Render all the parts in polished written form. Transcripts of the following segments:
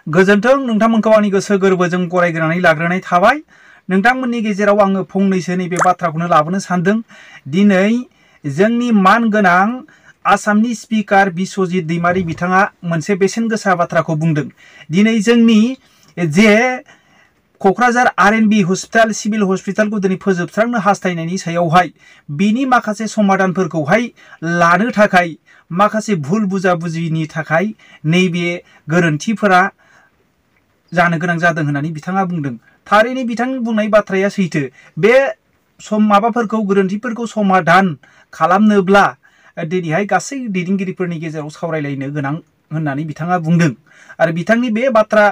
गोजोन्थों नोंथांमोनखौ आंनि गोसो गोरबोजों गरायग्रोनानै लाग्रोनाय थाबाय। नोंथांमोननि गेजेराव आङो फंनैसो नैबे बाथ्राखौनो लाबोनो सानदों। दिनै जोंनि मानगोनां आसामनि स्पिकार बिस्वजित दैमारी बिथाङा मोनसे बेसेन गोसा बाथ्राखौ बुंदों। दिनै जोंनि जे क'क्राझार आर.एन.बि हस्पिटाल सिभिल हस्पिटालखौ दिनै फोजोबस्रांनो हास्थायनायनि सायावहाय बिनि माखासे समाधानफोरखौहाय लानो थाखाय माखासे भुल बुजाबुजिनि थाखाय नैबे गोरोन्थिफोरा जानो गोनां जादों होननानै बिथाङा बुंदों। थारैनो बिथां बुंनाय बाथ्राया सैथो। बे माबाफोरखौ गोरोन्थिफोरखौ समाधान खालामनोब्ला दिनैहाय गासै दैदेनगिरिफोरनि गेजेराव सावरायलायनो गोनां होननानै बिथाङा बुंदों। आरो बिथांनि बे बाथ्रा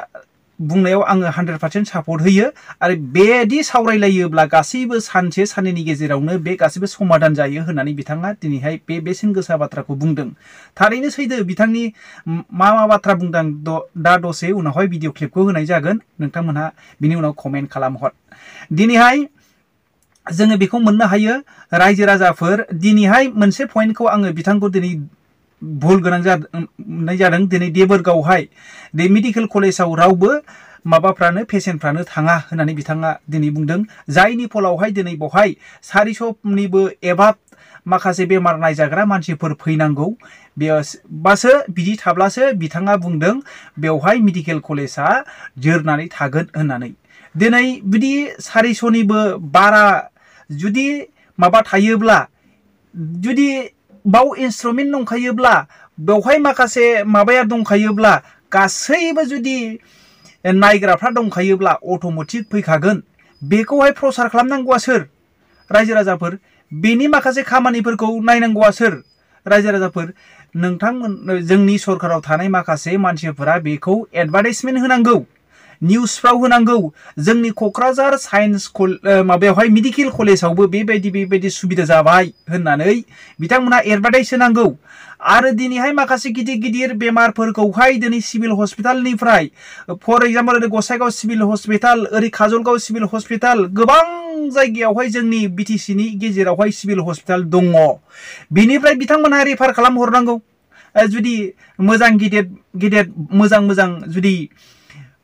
बुंनायाव आङो 100% सापर्ट होयो। आरो बेदि सावरायलायोब्ला गासैबो सानसे साननैनि गेजेरावनो बे गासैबो समाधान जायो होननानै बिथाङा दिनैहाय बे बेसेन गोसा बाथ्राखौ बुंदों। थारैनो सैथो बिथांनि मा बाथ्रा बुंदों दा दसे उनावहाय भिडिअ क्लिपखौ होनाय जागोन। नोंथांमोनहा बिनि उनाव कमेन्ट खालामहर। दिनैहाय जोङो बेखौ मोननो हायो रायजो राजाफोर। दिनैहाय मोनसे पइन्टखौ आङो बिथांखौ दिनै भुल गोनां जादों। दिनै देबोरगावहाय मेडिकेल कलेजाव रावबो माबाफ्रानो पेसेन्टफ्रानो थाङा होननानै बिथाङा दिनै बुंदों। जायनि फलावहाय दिनै बेवहाय 400निबो एबाब माखासे बेमार नायजाग्रा मानसिफोर फैनांगौ। बेबासो बिदि थाब्लासो बिथाङा बुंदों बेवहाय मेडिकेल कलेजा जोरनानै थागोन होननानै। दिनै बिदि 400निबो बारा जुदि माबा थायोब्ला, जुदि बाव इन्सट्रुमेन्ट दंखायोब्ला, बेवहाय माखासे माबाया दंखायोब्ला, गासैबो जुदि नायग्राफ्रा दंखायोब्ला अट'मेटिक फैखागोन। बेखौहाय प्रसार खालामनांगौआ सोर? रायजो राजाफोर। बेनि माखासे खामानिफोरखौ नायनांगौआ सोर? रायजो राजाफोर। नोंथांमोन जोंनि सरकाराव थानाय माखासे मानसिफोरा बेखौ एडभार्टाइजमेन्ट होनांगौ, निउसफ्राव होनांगौ। जोंनि क'क्राझार साइन्स माबायावहाय मेडिकेल कलेजावबो बेबायदि सुबिदा जाबाय होननानै बिथांमोना एडभार्टाइज होनांगौ। आरो दिनैहाय माखासे गिदिर गिदिर बेमारफोरखौहाय दिनै सिभिल हस्पिटालनिफ्राय, फर एग्जाम्पल ओरै गसाइगाव सिभिल हस्पिटाल, ओरै काजलगाव सिभिल हस्पिटाल, गोबां जायगायावहाय जोंनि बिटिसिनि गेजेरावहाय सिभिल हस्पिटाल दङ। बिनिफ्राय बिथांमोनहा रेफार खालामहरनांगौ। जुदि मोजां गिदिर मोजां जुदि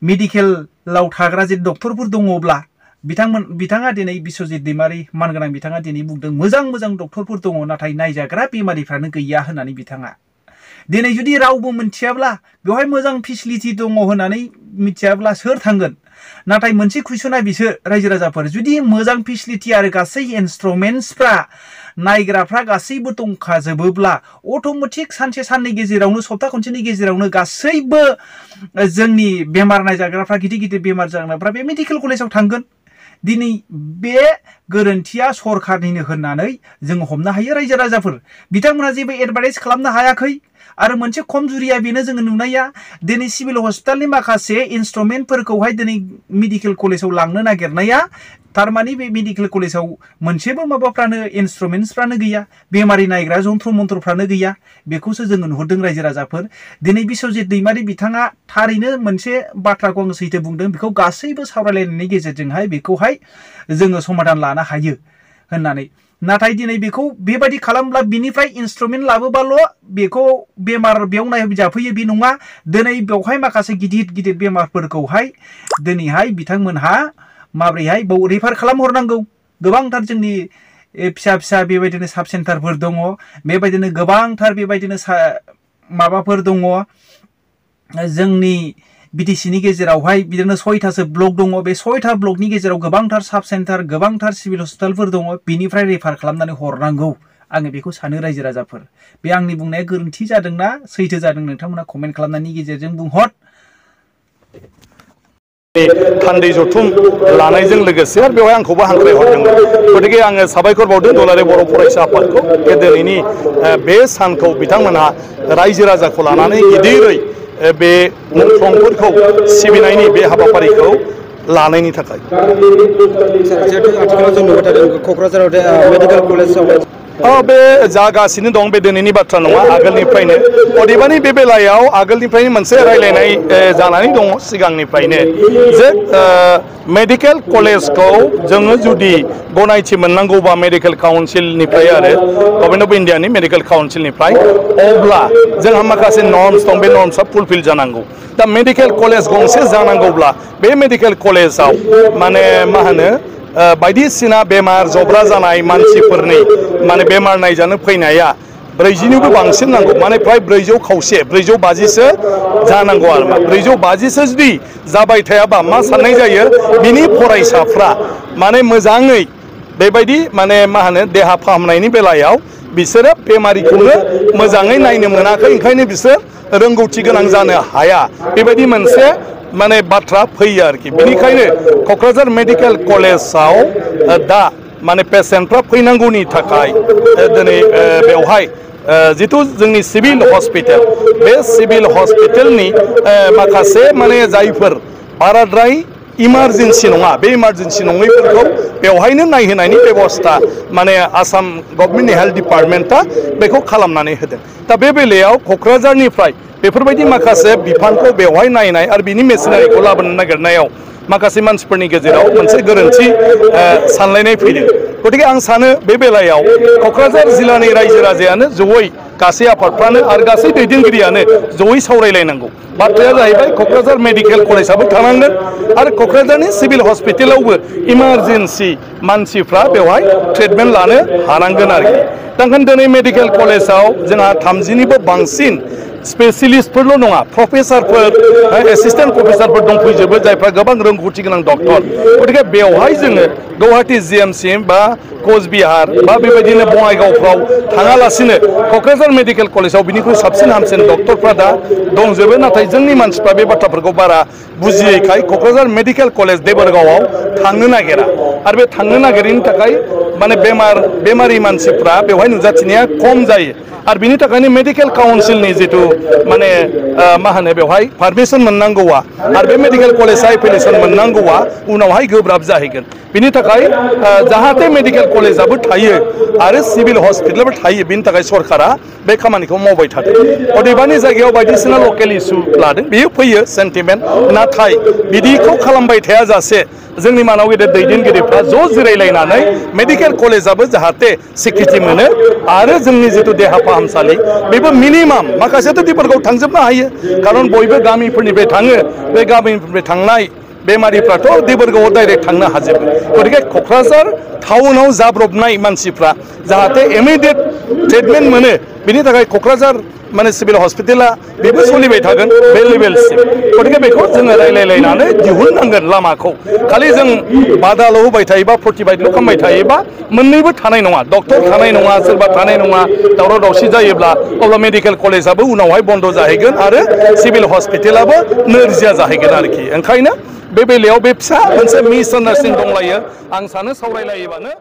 मेडिकेलाव थाग्रा जे डक्टरफोर दङब्ला, बिथाङा दिनै बिस्वजित दैमारी मानगोनां बिथाङा दिनै बुंदों मोजां डक्टरफोर दङ, नाथाय नायजाग्रा बेमारिफ्रानो गैया होननानै बिथाङा। दिनै जुदि रावबो मिथियाब्ला, बेवहाय मोजां फेसिलिटि दङ होननानै मिथियाब्ला सोर थांगोन? नाथाय मोनसे कुइसना बिसोर रायजो राजाफोर, जुदि मोजां फेसिलिटि आरो गासै इन्सट्रुमेन्टसफ्रा नायग्राफ्रा गासैबो दंखाजोबोब्ला अट'मेटिक सानसे साननै गेजेरावनो, सप्ता खनसेनि गेजेरावनो गासैबो जोंनि बेमार नायजाग्राफ्रा, गिदिर बेमार जाग्राफ्रा बे मेडिकेल कलेजाव थांगोन। दिनै बे गोरोन्थिया सरकारनिनो होननानै जों हमनो हायो रायजो राजाफोर। बिथांमोना जेबो एडभार्टाइज खालामनो हायाखै। आरो मोनसे खमजुरिया बेनो जोङो नुनाया, दिनै सिभिल हस्पिटालनि माखासे इन्सट्रुमेन्टफोरखौहाय दिनै मेडिकेल कलेजाव लांनो नागिरनाया, थारमाने बे मेडिकेल कलेजाव मोनसेबो माबाफ्रानो इन्सट्रुमेन्टसफ्रानो गैया, बेमारि नायग्रा जन्थ्र मन्थ्रफ्रानो गैया। बेखौसो जोङो नुहुरदों रायजो राजाफोर। दिनै बिस्वजित दैमारी बिथाङा थारैनो मोनसे बाथ्राखौ आं सैथो बुंदों। बेखौ गासैबो सावरायलायनायनि गेजेरजोंहाय बेखौहाय जोङो समाधान लानो हायो होननानै। नाथाय दिनै बेखौ बेबायदि खालामब्ला बिनिफ्राय इन्सट्रुमेन्ट लाबोबाल' बेखौ बेमार बेयाव नायजाफैयो बे नङा। दिनै बेवहाय माखासे गिदिर बेमारफोरखौहाय दिनैहाय बिथांमोनहा माब्रैहाय बाव रेफार खालामहरनांगौ। गोबांथार जोंनि फिसा बेबायदिनो साब सेन्टारफोर दङ। बेबायदिनो गोबांथार बेबायदिनो माबाफोर दङ। जोंनि बिटिसिनि गेजेरावहाय बिदिनो 6थासो ब्लक दङ। बे 6था ब्लकनि गेजेराव गोबांथार साब सेन्टार, गोबांथार सिभिल हस्पिटालफोर दङ। बिनिफ्राय रेफार खालामनानै हरनांगौ। आङो बेखौ सानो रायजो राजाफोर। बे आंनि बुंनाया गोरोन्थि जादोंना सैथो जादों, नोंथांमोना कमेन्ट खालामनायनि गेजेरजों बुंहर। थान्दै जथुम लानायजों लोगोसे आरो बेवहाय आंखौबो हांख्रायहरदोंमोन। गतिके आङो साबायखर बावदों दुलाराय बर' फरायसा आफादखौ, दिनैनि बे सानखौ बिथांमोनहा रायजो राजाखौ लानानै गिदिरै बे मुंख्लंफोरखौ सिबिनायनि बे हाबाफारिखौ लानायनि थाखाय। जिहेतु आथिखालाव जों नुबाय थादों क'क्राझाराव मेडिकेल कलेजाव बे जागासिनो दं बे दिनैनि बाथ्रा नङा आगोलनिफ्रायनो अदेबानि बे बेलायाव आगोलनिफ्रायनो मोनसे रायलायनाय जानानै दङ सिगांनिफ्रायनो जे मेडिकेल कलेजखौ जोङो जुदि गनायथि मोननांगौबा मेडिकेल काउन्सिलनिफ्राय आरो गभर्नमेन्ट अफ इन्डियानि मेडिकेल काउन्सिलनिफ्राय अब्ला जोंहा माखासे नर्म्स दं बे नर्म्सआ फुलफिल जानांगौ दा मेडिकेल कलेज गंसे जानांगौब्ला बे मेडिकेल कलेजाव माने मा होनो बायदिसिना बेमार जब्रा जानाय मानसिफोरनि माने बेमार नायजानो फैनाया 400निबो बांसिन नांगौ माने फ्राय 400 खावसे 450सो जानांगौ आरो मा 450सो जुदि जाबाय थायाबा मा साननाय जायो बिनि फरायसाफ्रा माने मोजाङै बेबायदि माने मा होनो देहा फाहामनायनि बेलायाव बिसोरो बेमारिखौनो मोजाङै नायनो मोनाखै ओंखायनो बिसोर रोंगौथि गोनां जानो हाया बेबायदि मोनसे माने बाथ्रा फैयो आरोखि बेनिखायनो क'क्राझार मेडिकेल कलेजाव दा माने पेसेन्टफ्रा फैनांगौनि थाखाय दिनै बेवहाय जितु जोंनि सिभिल हस्पिटाल बे सिभिल हस्पिटालनि माखासे माने जायफोर बाराद्राय इमारजेन्सि नङा बे इमारजेन्सि नङैफोरखौ बेवहायनो नायहोनायनि बेबस्था माने आसाम गभर्नमेन्टनि हेल्थ डिपार्टमेन्टआ बेखौ खालामनानै होदों दा बे बेलायाव क'क्राझारनिफ्राय बेफोरबायदि माखासे बिफानखौ बेवहाय नायनाय आरो बिनि मेसिनारिखौ लाबोनो नागिरनायाव माखासे मानसिफोरनि गेजेराव मोनसे गोरोन्थि सानलायनाय फैदों गतिके आं सानो बे बेलायाव क'क्राझार जिल्लानि रायजो राजायानो जयै गासै आफादफ्रानो आरो गासै दैदेनगिरियानो जयै सावरायलायनांगौ बाथ्राया जाहैबाय क'क्राझार मेडिकेल कलेजाबो थानांगोन आरो क'क्राझारनि सिभिल हस्पिटालावबो इमारजेन्सि मानसिफ्रा बेवहाय ट्रिटमेन्ट लानो हानांगोन आरोखि दा ओंखायनो दिनै मेडिकेल कलेजाव जोंहा 30निबो बांसिन स्पेसिलिस्टफोरल' नङा प्रफेसारफोर एसिस्टेन्ट प्रफेसारफोर दंफैजोबो जायफ्रा गोबां रोंगौथि गोनां डक्टर गतिके बेवहाय जोङो गुवाहाटी जिएमसि बा कचबिहार बा बेबायदिनो बङाइगावफ्राव थाङालासिनो क'क्राझार मेडिकेल कलेजाव बिनिख्रुइ साबसिन हामसिन डक्टरफ्रा दा दंजोबो नाथाय जोंनि मानसिफ्रा बे बाथ्राफोरखौ बारा बुजियैखाय क'क्राझार मेडिकेल कलेज देबोरगावआव थांनो नागिरा आरो बे थांनो नागिरैनि थाखाय माने बेमारि मानसिफ्रा बेवहाय नुजाथिनाया खम जायो आरो बिनि थाखायनो मेडिकेल काउन्सिलनि जितु माने मा होनो बेवहाय पारमिसन मोननांगौआ आरो बे मेडिकेल कलेजआ एफिलिएसन मोननांगौआ उनावहाय गोब्राब जाहैगोन बिनि थाखाय जाहाथे मेडिकेल कलेजाबो थायो आरो सिभिल हस्पिटालबो थायो बिनि थाखाय सरकारा बे खामानिखौ मावबाय थादों अदेबानि जायगायाव बायदिसिना लकेल इसु लादों बेयो फैयो सेन्टिमेन्ट नाथाय बिदिखौ खालामबाय थाया जासे जोंनि मानाव गेदेर दैदेनगिरिफ्रा ज' जिरायलायनानै मेडिकेल कलेजाबो जाहाथे सिक्रिटि मोनो आरो जोंनि जितु देहा फाहामसालि बेबो मिनिमाम माखासेथ' डिब्रुगड़आव थांजोबनो हायो खारन बयबो गामिफोरनिफ्राय थाङो बे गामिनिफ्राय थांनाय बेमारिफ्राथ' डिब्रुगड़आव डाइरेक्ट थांनो हाजोबो गतिके क'क्राझार टाउनाव जाब्रबनाय मानसिफ्रा जाहाथे इमिडियेट ट्रिटमेन्ट मोनो बिनि थाखाय क'क्राझार माने सिभिल हस्पिटाला बेबो सोलिबाय थागोन बे लेभेलसिम गतिके बेखौ जोङो रायलायलायनानै दिहुननांगोन लामाखौ खालि जों बादाल' होबाय थायोबा प्रतिबादल' खालामबाय थायोबा मोननैबो थानाय नङा डक्टर थानाय नङा सोरबा थानाय नङा दावराव दावसि जायोब्ला अब्ला मेडिकेल कलेजाबो उनावहाय बन्द जाहैगोन आरो सिभिल हस्पिटालाबो नोरजिया जाहैगोन आरोखि ओंखायनो बे बेलायाव बे फिसा मोनसे मिसआन्डारस्टेन्डिं दंलायो आं सानो सावरायलायोबानो